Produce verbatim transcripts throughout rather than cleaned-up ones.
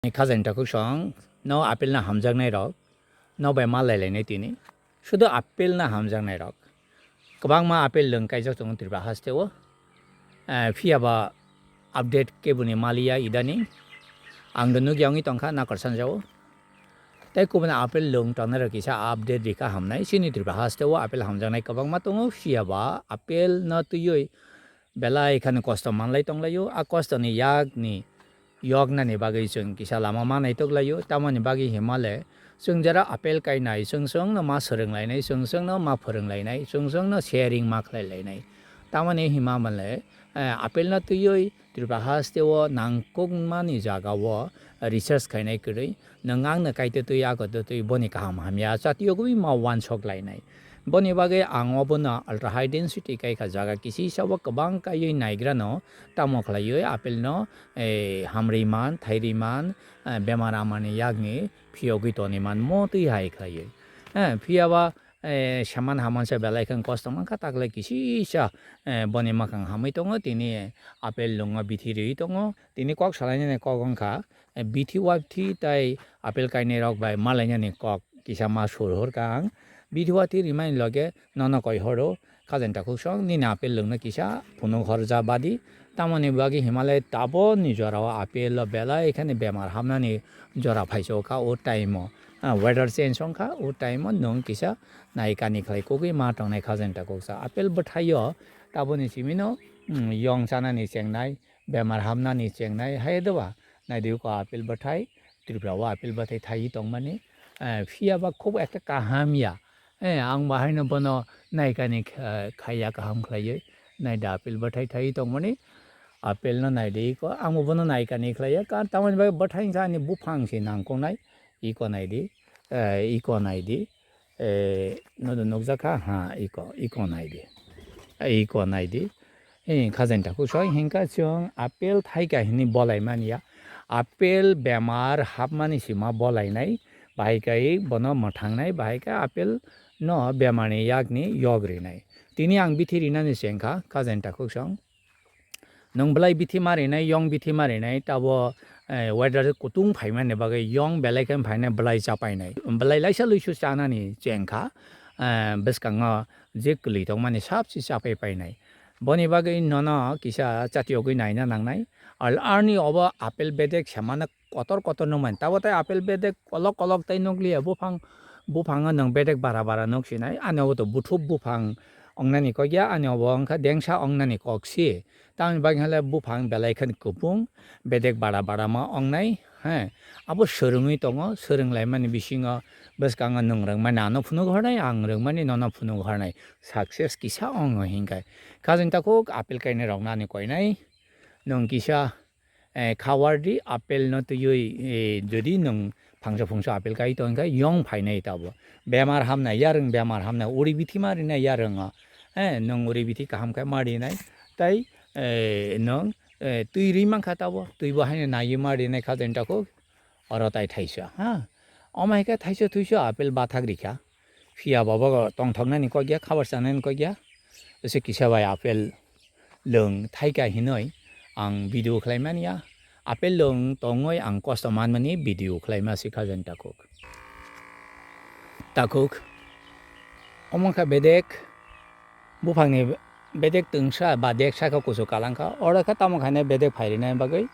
Khajani takhuk song no apple no hamjaknai rok no bai ma lai lainai tini. Sudu apple no hamjaknai rok. Kwbangma apple lwng kaijak tongo Tripura haste o. Eh, phiya ba update keboni maliya idaning. Ang do nukya wngwi tongkha Nakarsanjao. Tei kubun apple lwng tongnai rok kisa update rikha hamnai. Chini Tripura haste o apple hamjaknai kwbangma tongo. Phiya ba apple no twiwi belai khani kosto manlai tonglaio. A kostoni yakni yoknani bagwi chwng kisa lama ma naitoklaio. Tamoni bagwi himale chwng jera apple kainai, chwng chwngno ma swrwnglainai, chwng chwngno ma phwrwnglainai, chwng chwngno sharing ma khlailainai. Tamoni himamale, eh, apple no twiwi Tripura haste o nangkukmani jaga o research khainai kwrwi. Nwng ang no kaitwi twi, ako twi twi, boni kaham hamya chatiyogwi ma wansok lainai. Boni bagwi ang obono ultra high density kaikha jaga kisisa o kwbang kaiwi naigrano tamo khlaiwi apple no, eh, hamrwi man, thairwi man, eh, bemar amani yakni phiyogwi toni man mo twi hai khlaiwi. Eh, phiya ba, eh, saman hamansa belai khe kosto mankha takle kisisa, eh, boni mwkhang hamwi tongo tini apple lwngo bithi rwi tongo tini kok salainani kok wngkha. Eh, bithi wathi tai apple kainai rok bai malainani kok kisa ma sur hor ka ang. Bithi wathi rimani loge nono koi horo, khajani takhuk song nini apple lwngno kisa phunuk hor ja badi. Tamoni bagwi himale taboni jorao apple o belai khani bemar hamnani jora phaiso kha o time o. Ah, weather change wngkha o time o nwng kisa naikani khlai kugwi ma tongnai khajani takhuk sa. Apple bwthaio taboni simino, mm, yong chanani chengnai, bemar hamnani chengnai hai doba. Naidi ko apple bwthai, Tripura o apple bwthai thaiwi tongmani, eh, phiya ba khub ekta kaham ya. Eh, ang bahaino bono naikani kha-, khaiya kaham khlaiwi. Naida apple bwthai thaiwi tongmani, apple no naidi ko, ang bo bono naikani khlaiya. Ka tamoni bagwi bwthai wngkha ani buphang se nangkuknai. Iko naidi, eh, iko naidi. Eh, nodo nukjakha, ha, iko, iko naidi. Eh, iko naidi. Eh, khajani takhuk soi hinkha chwng apple thaika hinwi bolai manya. Apple bemar hapmani sima bolainai, bahai kai bono mwthangnai, bahai kai apple no bemarni yakni yok rinai. Tini ang bithi rinani chengkha, khajani takhuk song. Nwng belai bithi ma rinai, yong bithi ma rinai, tabo, eh, weather kutung phaimani bagwi yong belai khe phainai belai chapainai. Belai laisa luisu chanani chengkha, eh, bwskango je kwlwi tongmani sabse chapai painai. Boni bagwi nono kisa chatiyogwi naina nangnai. Al-, arni obo apple bedek semano kotor kotor nukmani. Tabo tei apple bedek kolok kolok tei nukliya buphang, buphango nwng bedek bara bara nuksinai. Ani obo to buthup buphang ongnani kok ya, ani obo wngkha dengsa ongnani kok si. Tamoni bagwi hwnle buphang belai kheno kupung, bedek bara bara ma ongnai, he. Abo swrwngwi tongo, swrwnglaimani bisingo bwskango nwng rwngmani ano phunuk hornai, ang rwngmani nono phunuk hornai. Success kisa ongo hinkai. Khajani takhuk apple kainai rokno ani koinai. Nwng kisa, eh, khawardi apple no twiwi, eh, jodi nwng phangsa phungsa apple kai tongkha yong phainai tabo. Bemar hamnai, yarwng bemar hamnai, uri bithi ma rinai yarwngo. Eh, nwng uri bithi kaham khe ma rinai. Tai, eh, nwng, eh, twi ri mankha tabo, twi bo haino naiwi ma rinai khajani takhuk. Oro tai thaisa, ha. Omo hai khe thaisa thuisa apple bathak rikha. Phiya bobo tongthoknani kok ya, khabar chanani kok ya. Ese kisa bai apple lwng thaika hinoi ang video khlaimani ya. Apple lwng tongoi ang kosto manmani video khlaima si khajani takhuk. Takhuk. Omo kha bedek buphangni bedek twngsa ba dek saka kuchuk kalang kha. Oro khe tamo khainai bedek phairinai bagwi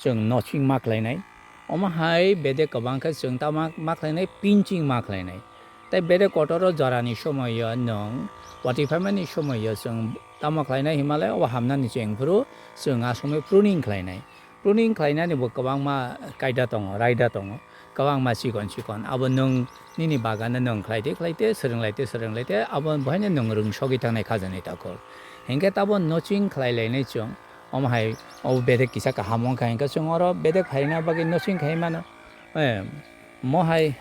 chwng noching ma khlainai. Omo hai bedek kwbang khe chwng tamo ma khlainai, pinching ma khlainai. Tei bedek kotor o jorani somoio nwng watwi phaimani somoio chwng tamo khlainai hinmale obo hamnani chengphuru chwng a somoi pruning khlainai. Pruning khlainani bo kwbangma kaida tongo, raida tongo, kwbangma chikon chikon. Abo nwng nini bagano nwng khlaite khlaite, swrwnglaite swrwnglaite, abo bohaino nwng rwngsogwi thangnai khajani takhuk. Hinkhe tabo noching khlai lainai chwng. Omo hai, obo bedek kisa kaham wngkha hinkhe chwng oro bedek phaina bagwi noching khai mano. Eh, mo hai,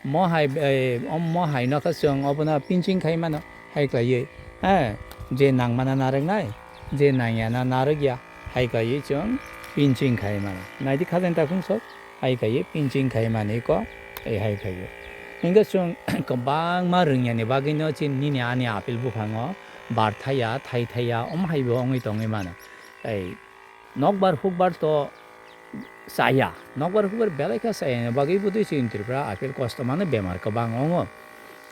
mo hai, eh, om-, mo hai no khe chwng obono pinching khai mano, hai khlaiwi, eh, je nangmano narwknai, je nangyano narwkya, hai khlaiwi chwng pinching khai mano. Naidi khajani takhuk sok, hai khlaiwi pinching khai mani ko, eh, hai khlaiwi. Hinkhe chwng kwbangma rwngyani bagwino chini nini ani apple buphango bar thaya, thai thaya, omo hai bo wngwi tongwi mano. Tei nokbar hukbar to chaya, nokbar hubar belai kha chayani bagwi bwtwi chwng Tripura apple kosto mano bemar kwbang wngo.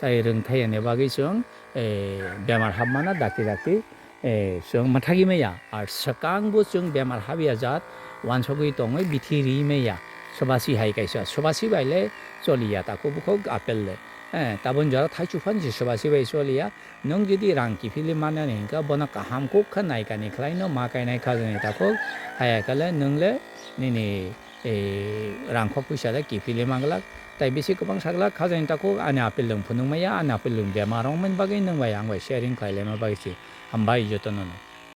Tai rwngthayani bagwi chwng, eh, bemar hapmano dakti dakti, eh, chwng mwthagwi maya. Ar swkang bo chwng bemar habya jat wansogwi tongwi bithi ri maya. Swbasi hai kaisa, swbasi bai le choliya takhuk bukhuk apple le. Eh, tabun jora thaichuk phan se swbasi bai choliya. Nwng jodi rang kiphilwi mannani hwnkhe bono kaham kuk kha naikani khlaino ma kainai khajani takhuk, haya khe le nwng le nini, eh, rang khok puisa le kiphilwi manglak. Tai bisi kwbang saglak khajani takhuk ani apple nwng phunuk maya, ani apple nwng bemar wngmani bagwi nwng bai ang bai sharing khlai laima bagwi se. Hambai jotono no.